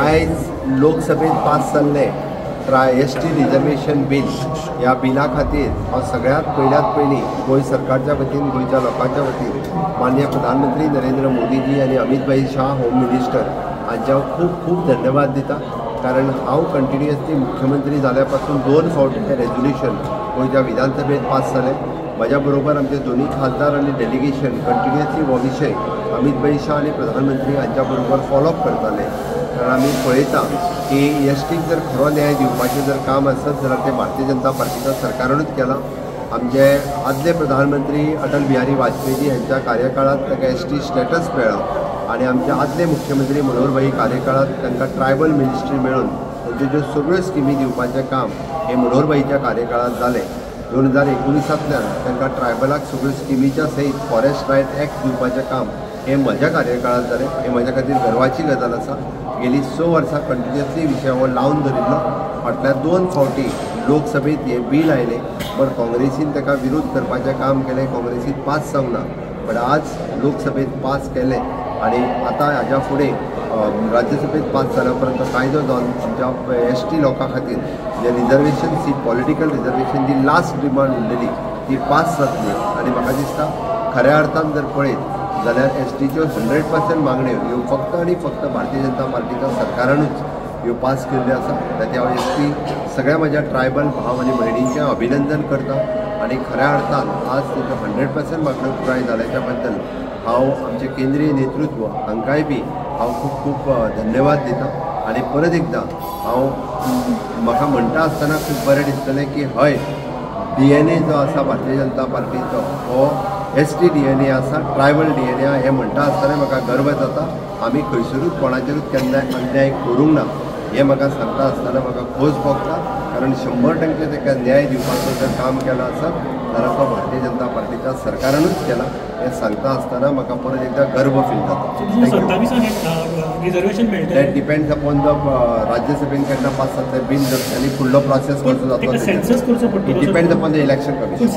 आयज लोकसभेत पास जाल्लें एस टी रिजर्वेशन बील ह्या बिला खातीर हांव सगळ्यांत पयल्यात पयलीं गोंय सरकारच्या वतीन, गोंयच्या लोकांच्या वतीन माननीय प्रधानमंत्री नरेंद्र मोदीजी आनी अमित भाई शाह होम मिनिस्टर हांचे हांव खूब खूब धन्यवाद दिता. कारण हांव कंटिन्युअसली मुख्यमंत्री जाल्या पासून 2 फावटी हें रेजोल्युशन गोंयच्या विधानसभेत पास जालें. म्हज्या बरोबर आमचे दोनूय खासदार आनी डेलिगेशन कंटिन्युअसली हो विशय अमित भाई शाह आनी प्रधानमंत्री हांच्या बरोबर फॉलोअप करताले. कारण आमी पळयता की एस टीक जर खरो न्याय दिवपाचें जर काम आसत जाल्यार तें भारतीय जनता पार्टीच्या सरकारानूच केलां. आमचे आदले प्रधानमंत्री अटल बिहारी वाजपेयी हांच्या कार्यकाळांत ताका एस टी स्टेटस मेळ्ळो आनी आमचे आदले मुख्यमंत्री मनोहरभाई कार्यकाळांत तांकां ट्रायबल मिनिस्ट्री मेळून तांच्यो ज्यो सगळ्यो स्किमी दिवपाचें काम हें मनोहरभाईच्या कार्यकाळांत जालें. 2019 तांकां ट्रायबलाक सगळ्यो स्किमीच्या सयत फॉरेस्ट रायट एक्ट दिवपाचें काम हें म्हज्या कार्यकाळांत जालें. हें म्हज्या खातीर गर्वाची गजाल आसा. गेली 6 वर्सां कंटिन्युअसली विशय हो लावन धरिल्लो. फाटल्या 2 फावटी लोकसभेत हें बील आयलें, बट काँग्रेसीन ताका विरोध करपाचें काम केलें. काँग्रेसीन पास जावंक ना, बट आज लोकसभेत पास केलें आनी आतां हाज्या फुडें राज्यसभेत पास जाल्या उपरांत तो कायदो जावन आमच्या एस टी लोकां खातीर जें रिजर्वेशन सीट, पॉलिटिकल रिजर्वेशन जी लास्ट डिमांड उरलेली ती पास जातली. आनी म्हाका दिसता खऱ्या अर्थान जर पळयत जाल्यार एस टीच्यो 100% मागण्यो ह्यो फक्त आनी फक्त भारतीय जनता पार्टीच्या सरकारानूच ह्यो पास केल्ल्यो आसा. ताचें हांव एस टी सगळ्या म्हज्या ट्रायबल भाव आनी भयणींचें अभिनंदन करता आनी खऱ्या अर्थान आज ताच्यो 100% मागण्यो पुराय जाल्याच्या बद्दल हांव आमचें केंद्रीय नेतृत्व हांकांय बी हांव खूब खूब धन्यवाद दिता. आनी परत एकदां हांव म्हाका म्हणटा आसतना खूब बरें दिसतलें की हय, DNA जो आसा भारतीय जनता पार्टीचो हो एस टी DNA आसा, ट्रायबल DNA हें म्हणटा आसतना म्हाका गर्व जाता. आमी खंयसरूच कोणाचेरूच केन्नाय अन्याय करूंक ना हें म्हाका सांगता आसतना म्हाका खोस भोगता. कारण 100% ताका न्याय दिवपाचो जर काम केलां आसत जाल्यार तो भारतीय जनता पार्टीच्या सरकारानूच केला हें सांगता आसतना म्हाका परत एकदां गर्व फील जाता. That depends upon the राज्यसभेन केन्ना पास जातलें बील जातलें आनी फुडलो प्रोसेस कसो जातलो, it depends upon the election commission.